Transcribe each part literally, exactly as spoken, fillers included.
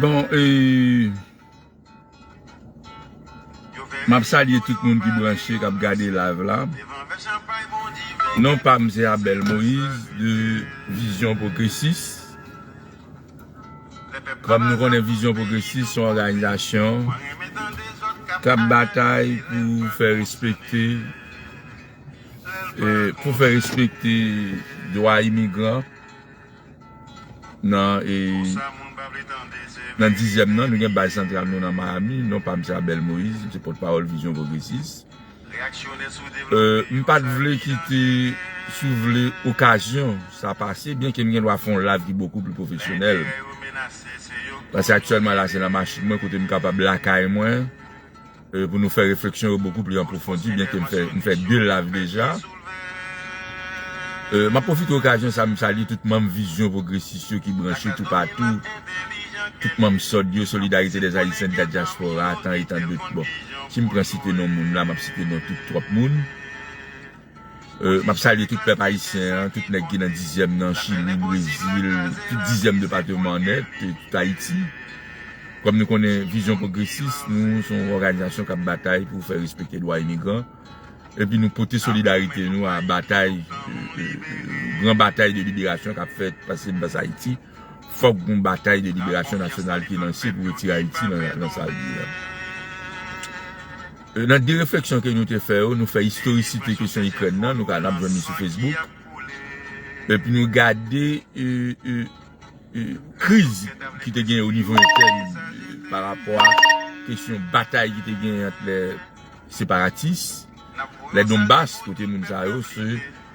Bon, e, m ap salye tout moun ki branche, k ap gade live la. Non pa m se Abel Moïse de Vizyon Pwogresis. Kòm nou konnen Vizyon Pwogresis se yon òganizasyon k ap batay pou fè respekte, e, pou fè respekte dwa imigran nan, e, nan dizyèm nan. Nou gen baz santral nou nan Miami. Non pa m se Abel Moïse, m se pòtpawòl Vizyon Pwogresis. E, m pa t vle kite, si w vle, okazyon sa pase, byenke m gen dwa fè yon live ki bokou pli pwofesyonèl. Paske aktyèlman la, se nan machin mwen, kote m kapab lakay mwen, e, pou nou fè refleksyon yo bokou pli an pwofondi, byenke m fè, m fè de live deja. E, m ap pwofite okazyon sa, m salye tout manm Vizyon Pwogresis yo ki branche toupatou, tout manm sòd yo, Solidarité des Haïtiens de la diaspora, tant et tant d'autres. Bon, si m pran site non moun la, m ap site non tout twòp moun. E, m ap salye tout pèp ayisyen an, tout nèg ki nan dizyèm nan, Chili, Brezil, tout dizyèm depatman nèt, e, tout Ayiti. Kòm nou konnen Vizyon Pwogresis, nou se yon òganizasyon k ap batay pou fè respekte dwa imigran. Epi nou pote solidarite nou a batay, e, e, e, gran batay de liberasyon k ap fèt pa Senbas Ayiti. Fòk gon batay de liberasyon nasyonal ki lanse pou retire Ayiti nan, nan sa l ye a. E, nan de refleksyon ke nou te fè yo, nou fè istorisite kesyon Ikrèn nan, nou ka, n ap jwenn li sou Facebook. Epi nou gade, e, e, e, kriz ki te gen o nivo entèn, e, pa rapò a kesyon batay ki te gen ant lè separatis, lè Donbas, kote moun sa yo, se,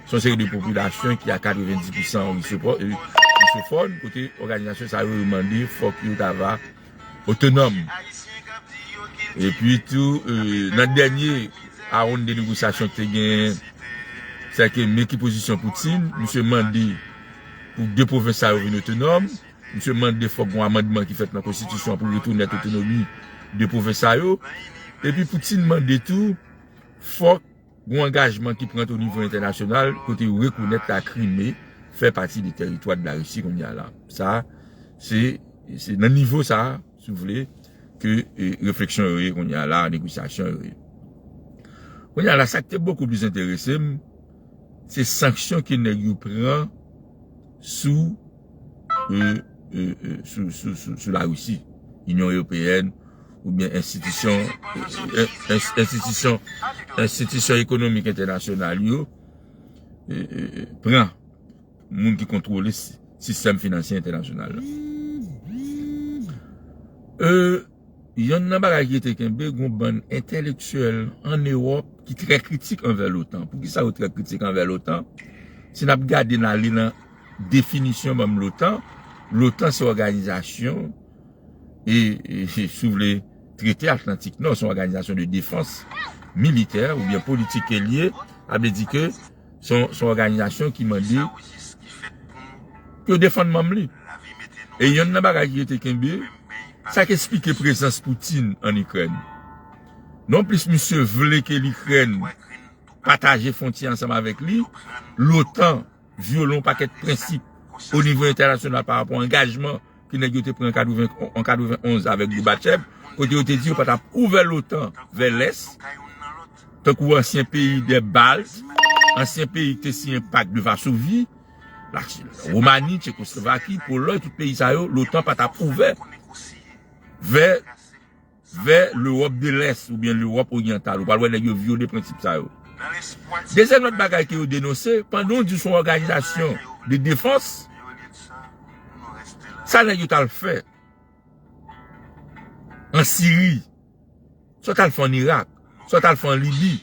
se yon seri de popilasyon ki a katrevenndis pousan risopo-, e, risofòn, kote òganizasyon sa yo, yo mande fòk yo ta va otonòm. Epi tou, e, nan dènye awoun de negosyasyon ki te genyen, se ke men ki pozisyon Poutine, misye mande pou de pwovens sa yo vin otonòm, misye mande fòk gon amandman ki fèt nan konstitisyon an pou retounen otonomi de pwovens sa yo. Epi Poutine mande tou, fòk gon angajman ki pran o nivo entènasyonal, kote yo rekonèt la Krime fè pati de tèritwa de la Risi kounye a la. Sa, se, se nan nivo sa, si w vle, ke, e, refleksyon yo ye kounye a la, negosyasyon yo ye. Kounye a la, sa ki te bokou plis enterese m, se sanksyon ke nèg yo pran sou, e, e, e, sou, sou, sou, sou Larisi, Inyon Ewopeyèn, oubyen enstitisyon, e, e, ens-, enstitisyon, enstitisyon ekonomik entènasyonal yo, e, e, e, pran moun ki kontwole si-, sistèm finansye entènasyonal la. E, yonn nan bagay ki te kenbe, gon bann entèlektyèl ann Ewòp ki trè kritik anvè l'OTAN. Poukisa yo trè kritik anvè l'OTAN? Si n ap gade, n ale nan definisyon manm l'OTAN, l'OTAN se òganizasyon e, e, si w vle, Trete Atlantik Nò, se yon òganizasyon de defans militè oubyen politik ke l ye, sa vle di ke se yon, se yon òganizasyon ki mande pou yo defann manm li. E yonn nan bagay ki rete kenbe, sa k esplike prezans Poutine ann Ikrèn. Non plis misye vle ke Likrèn pataje fwontyè ansanm avèk li, l'OTAN vyole yon pakèt prensip o nivo entènasyonal pa rapò a angajman ke nèg yo te pran an katreven, an katreven onz avèk Gorbachev, kote yo te di yo pa t ap ouvè l'OTAN vè lès, tankou ansyen peyi dè Balt, ansyen peyi ki te siyen Pak de Vasovi, la Romani, Tchekoslovaki, Polòy, tout peyi sa yo, l'OTAN pa t ap ouvè vè vè Lewòp de Lès oubyen Lewòp Oryantal. Ou pral wè nèg yo vyole prensip sa yo. Dezyèm lòt bagay ke yo denonse, pandan w di w se yon òganizasyon de defans, sa nèg yo t al fè an Siri, sa yo t al fè an Irak, sa yo t al fè an Libi,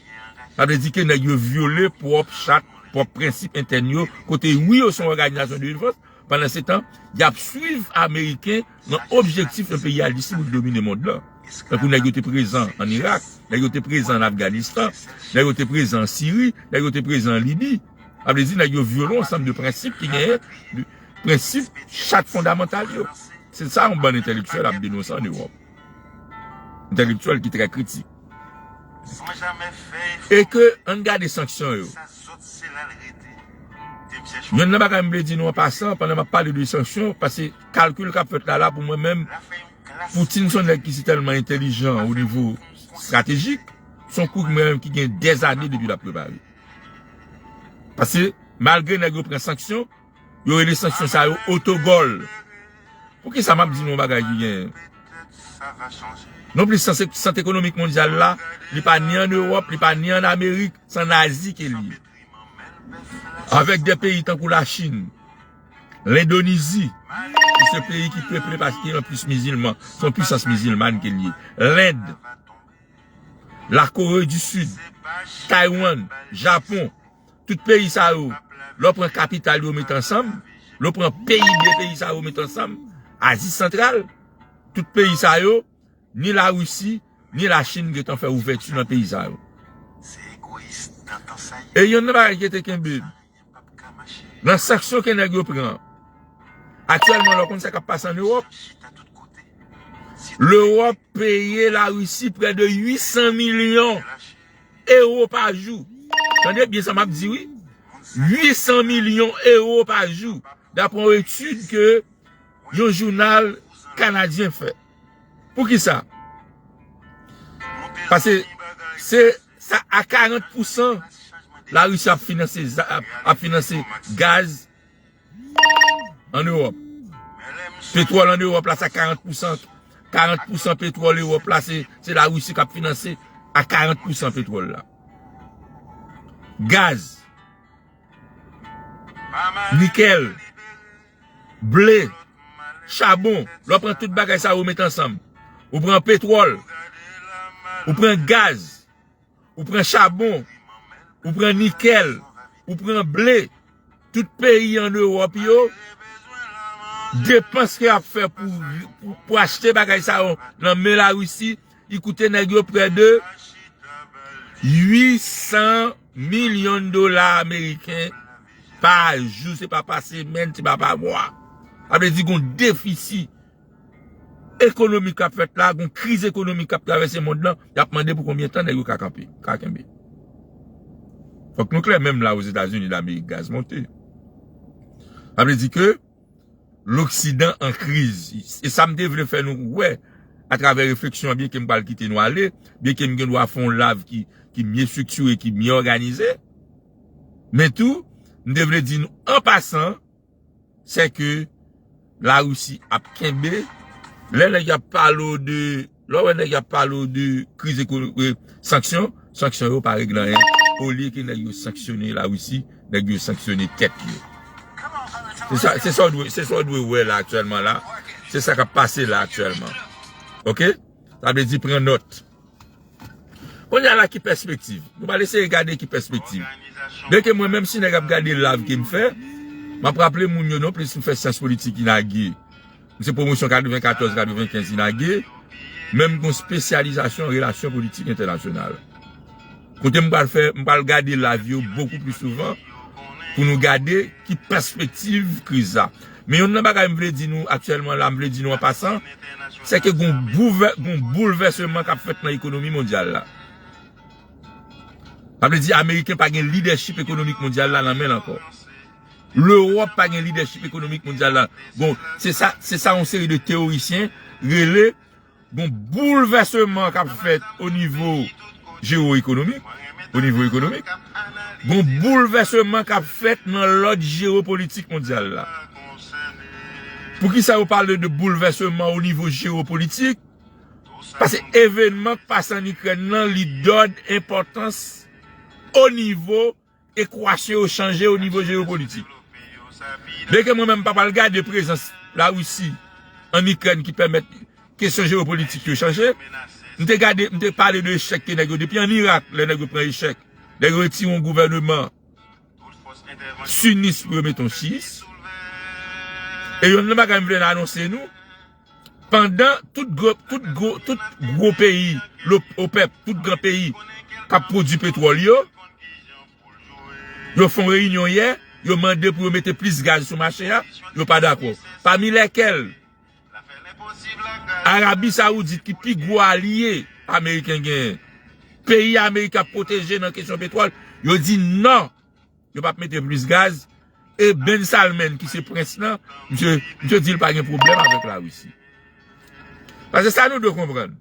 sa vle di ke nèg yo vyole pwòp chat, pwòp prensip entèn yo, kote wi yo se yon òganizasyon de defans, pandansetan, y ap swiv Ameriken nan objektif yon peyi a li sou domine mond lan. Tankou nèg yo te prezan an Irak, nèg yo te prezan an Afganistan, nèg yo te prezan an Siri, nèg yo te prezan an Libi. Sa vle di nèg yo vyole yon ansanm de prensip ki genyen, de prensip chat fondamantal yo. Se sa yon bann entèlektyèl ap denonse an Ewòp. Entèlektyèl ki trè kritik. E ke, ann gade sanksyon yo. Yonn nan bagay m vle di nou an pasan, pandan m ap pale de sanksyon, paske kalkil k ap fèt la, la pou mwen menm, Putin se yon nèg ki si tèlman entèlijan o nivo estratejik, se yon kou mwen menm ki gen dèzane depi l ap prepare. Paske malgre nèg yo pran sanksyon, yo rele sanksyon sa yo otogòl. Poukisa m ap di nou yon bagay ki genyen? Non plis, sant, sant ekonomik mondyal la, li pa ni ann Ewòp, li pa ni ann Amerik, se ann Azi ke l ye. Avèk de peyi tankou Lachin, Lendonizi, ki se peyi ki peple paske yon plis mizilman, se yon pwisans mizilman ke l ye. Lend, Lakore di Sid, Taywann, Japon, tout peyi sa yo, lè w pran kapital yo met ansanm, lè w pran P I B peyi sa yo met ansanm, Azi Santral, tout peyi sa yo, ni Larisi, ni Lachin gentan fè ouvèti nan peyi sa yo. E yonn nan bagay ki te kenbe nan sanksyon ke nèg yo pran. Aktyèlman, lè w konn sa k ap pase ann Ewòp, Lewòp peye Larisi prè de uit san milyon ewo pa jou. Tande byen sa m ap di, wi. Uit san milyon ewo pa jou, daprè yon etid ke yon jounal kanadyen fè. Poukisa? Paske se sa a karant pousan Larisi ap finanse, ap, ap finanse gaz ann Ewòp. Petwòl ann Ewòp la, sa karant pousan, karant pousan petwòl Ewòp la, se, se Larisi k ap finanse a karant pousan petwòl la. Gaz, nikèl, ble, chabon, lè w pran tout bagay sa yo met ansanm, ou pran petwòl, ou pran gaz, ou pran chabon, ou pran nikèl, ou pran ble, tout peyi ann Ewòp yo, depans ke y ap fè pou, pou, pou achte bagay sa yo nan men Larisi, li koute nèg yo prè de uit san milyon dola ameriken pa jou, se pa pa semèn, se pa pa mwa. Sa vle di gon defisi ekonomik k ap fèt la, gon kriz ekonomik k ap travèse mond lan, y ap mande pou konbyen tan nèg yo ka kanpe, ka kenbe. Fòk nou klè, menm la Ozetazini Damerik gaz monte. Sa vle di ke Loksidan an kriz. E sa m te vle fè nou wè atravè refleksyon an, byenke m pral kite nou ale, byenke m gen dwa fè yon live ki, ki mye estriktire, ki mye òganize. Men tou, m te vle di nou an pasan, se ke Larisi ap kenbe. Lè nèg y ap pale w de, lè w wè nèg y ap pale w de kriz ekonomik, sanksyon, sanksyon yo pa regle anyen. Olye ke nèg yo sanksyone Larisi, nèg yo sanksyone tèt yo. Se sa, se sa w dwe, se sa w dwe wè la aktyèlman la. Se sa k ap pase la aktyèlman. Oke? Sa vle di pran nòt. Kounye a la, ki pèspektiv? Nou pral eseye gade ki pèspektiv. Byenke mwen menm, si nèg ap gade live ke m fè, m ap raple moun yo non plis m fè syans politik inagye. M se pwomosyon katrevenkatòz katrevenkenz inagye, men m gon espesyalizasyon an relasyon politik entènasyonal. Kote m pral fè, m pral gade live yo bokou pli souvan pou nou gade ki pèspektiv kriz la. Men youn nan bagay m vle di nou aktyèlman la, m vle di nou an pasan, se ke gon bouvè-, gon boulvèseman k ap fèt nan ekonomi mondyal la. Sa vle di Ameriken pa gen lidèchip ekonomik mondyal la nan men l ankò. Lewòp pa gen lidèchip ekonomik mondyal la. Bon, se sa, se sa yon seri de teorisyen rele gon boulvèseman k ap fèt o nivo jewo ekonomik, o nivo ekonomik. Gon boulvèseman k ap fèt nan lòd jewopolitik mondyal la. Poukisa yo pale de boulvèseman o nivo jewopolitik? Paske evènman k pase ann Ikrèn nan, li dòd enpòtans o nivo ekwasyon yo chanje o nivo jewopolitik. Byenke mwen menm m pa pral gade prezans Larisi ann Ikrèn ki pèmèt kesyon jewopolitik yo chanje. M te gade, m te pale de echèk ke nèg yo, depi ann Irak, lè nèg yo pran echèk, nèg yo retire yon gouvèneman sinis pou yo mete yon chiyis. E youn nan bagay m vle anonse nou, pandan tout gwo, tout gwo, tout gwo peyi, lo-, OPEP, tout gran peyi k ap pwodui petwòl yo, yo fè yon reyinyon yè, yo mande pou yo mete plis gaz sou mache a, yo pa dakò. Pami lèkèl, Arabi Sawoudit ki pi gwo alye Ameriken genyen, peyi Amerik ap pwoteje nan kesyon petwòl, yo di non, yo p ap mete plis gaz, E Ben Salman, ki se prens lan, misye, misye di l pa gen pwoblèm avèk Larisi. Paske sa nou dwe konprann.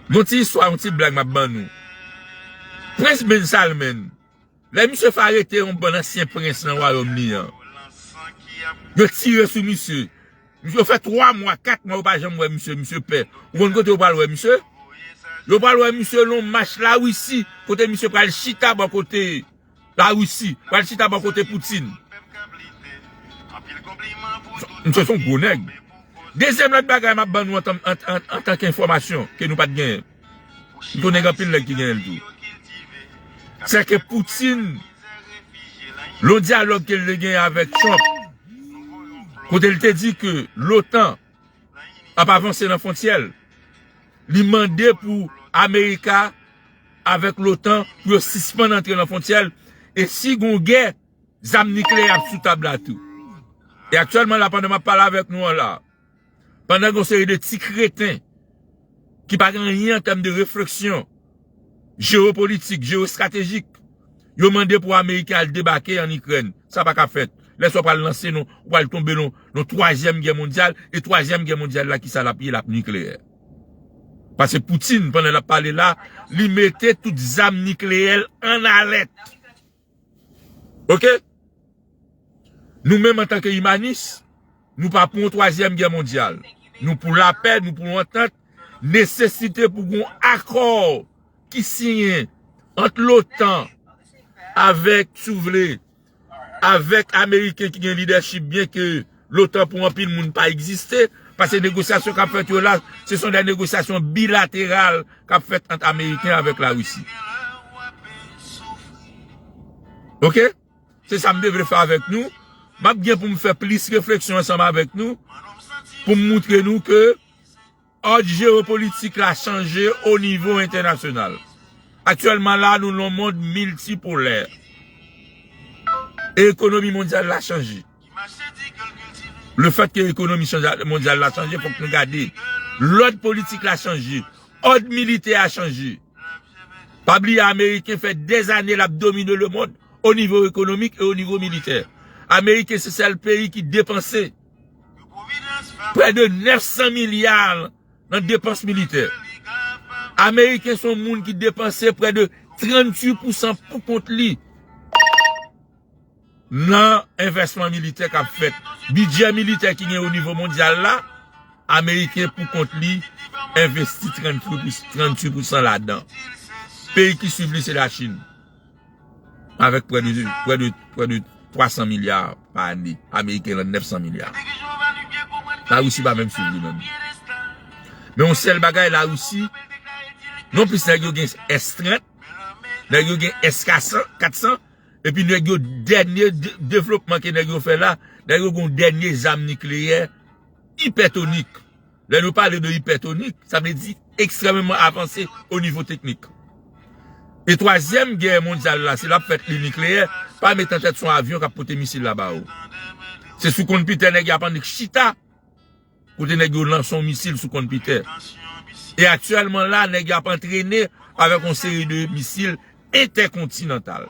Gon ti istwa, yon ti blag m ap ban nou. Prens Ben Salman, lè misye fè arete yon bann ansyen prens nan wayòm li an, yo tire sou misye. Yo fè twa mwa, kat mwa, yo pa janm wè misye, misye pè. Ou konn kote yo pral wè misye? Yo pral wè misye nan yon mach Larisi, kote misye pral chita bò kote Larisi, pral chita bò kote Poutin. Misye se yon gwo nèg. Dezyèm lòt bagay m ap ban nou antan, an, an, antanke enfòmasyon ke nou pa t genyen. M konnen gen anpil nèg ki genyen l tou. Se ke Poutin, lè yon dyalòg ke l te genyen avèk Trump, kote l te di ke l'OTAN ap avanse nan fwontyè l, li mande pou Amerika avèk l'OTAN pou yo sispann antre nan fwontyè l, e si gon gè, zam nikleyè ap sou tab la tou. E aktyèlman la, pandan m ap pale avèk nou an la, pandan gon seri de ti kreten ki pa gen anyen an tèm de refleksyon jewopolitik, jewostratejik, yo mande pou Ameriken al debake ann Ikrèn. Sa pa ka fèt. Lè sa w pral lanse nou, ou pral tonbe nan, nan twazyèm gè mondyal, e twazyèm gè mondyal la, kisa l ap ye? L ap nikleyè. Paske Poutin, pandan l ap pale la, li mete tout zam nikleyè l ann alèt. Oke? Nou menm antanke imanis, nou pa pou yon twazyèm gè mondyal. Nou pou lapè, nou pou yon antant. Nesesite pou gon akò ki siyen ant l'OTAN avèk, si w vle, avèk Ameriken ki gen lidèchip, byen ke l'OTAN pou anpil moun pa egziste, paske negosyasyon k ap fèt yo la, se son de negosyasyon bilateral k ap fèt ant Ameriken avèk Larisi. Oke? Se sa m te vle fè avèk nou. M ap gen pou m fè plis refleksyon ansanm avèk nou, pou m moutre nou ke òd jewopolitik la chanje o nivo entènasyonal. Aktyèlman la, nou nan yon mond miltipolè. E ekonomi mondyal la chanje. Lefètke ekonomi chanja-, mondyal la chanje, fòk nou gade. Lòd politik la chanje. Òd militè a chanje. Pa bliye, Ameriken fè dèzane l ap domine lemonn o nivo ekonomik e o nivo militè. Ameriken se sèl peyi ki depanse prè de nèf san milya nan depans militè. Ameriken se yon moun ki depanse prè de tranntuit pousan pou kont li nan envèsman militè k ap fèt. Bidjè militè ki gen o nivo mondyal la, Ameriken pou kont li envesti tranntuit pou, tranntuit pousan ladan. Peyi ki swiv li se Lachin. Avèk prè de, prè de, prè de twa san milya pa ane. Ameriken lan nèf san milya. Larisi pa menm swiv li menm. Men yon sèl bagay, Larisi, non plis nèg yo gen S trant, nèg yo gen S kat san, kat san, epi nèg yo dènye de-, devlopman ke nèg yo fè la, nèg yo gen yon dènye zam nikleyè ipètonik. Lè nou pale de ipètonik, sa vle di ekstrèmeman avanse o nivo teknik. E twazyèm gè mondyal la, si l ap fèt li nikleyè, pa met nan tèt se yon avyon k ap pote misil la ba ou. Se sou konn Pitè nèg y ap annik chita, kote nèg yo lanse yon misil sou konn Pitè. E aktyèlman la, nèg y ap antrene avèk yon seri de misil entèkontinantal.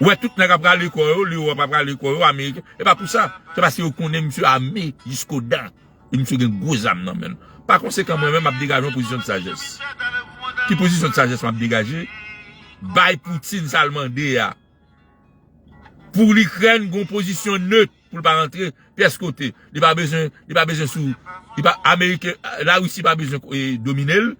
Ou wè tout nèg ap rale kò yo, Lewòp ap rale kò yo, Ameriken. E pa pou sa. Se paske yo konnen misye ame jiskodan. E misye gen gwo zam nan men l. Pa konsekan, mwen menm, m ap degaje yon pozisyon de sajès. Ki pozisyon de sajès m ap degaje? Bay Poutin sa l mande a. Pou Likrèn, gon pozisyon net pou l pa rantre pyès kote. Li pa bezwen, li pa bezwen sou, li pa, Ameriken, Larisi pa bezwen, e, domine l.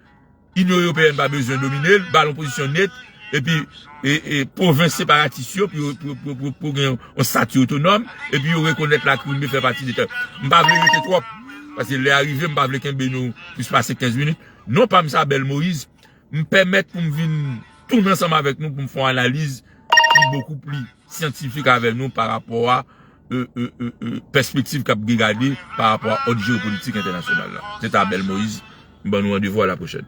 Inyon Ewopeyèn pa bezwen domine l, ba l yon pozisyon net, epi, e, e, pwovens separatis yo, pou yo, pou, pou, pou, pou gen yon estati otonòm, epi yo rekonèt Lakrim fè pati de tè. M pa vle rete twòp, paske lè a rive, m pa vle kenbe nou plis pase kenz minit. Non pa m se Abel Moïse, m pèmèt pou m vin tounen ansanm avèk nou pou m fè yon analiz ki bokou pli syantifik avè nou pa rapò a, e, e, e, e, pèspektiv k ap gen gade pa rapò a òd jewopolitik entènasyonal la. Se te Abel Moïse, m ban nou randevou a la pwochèn.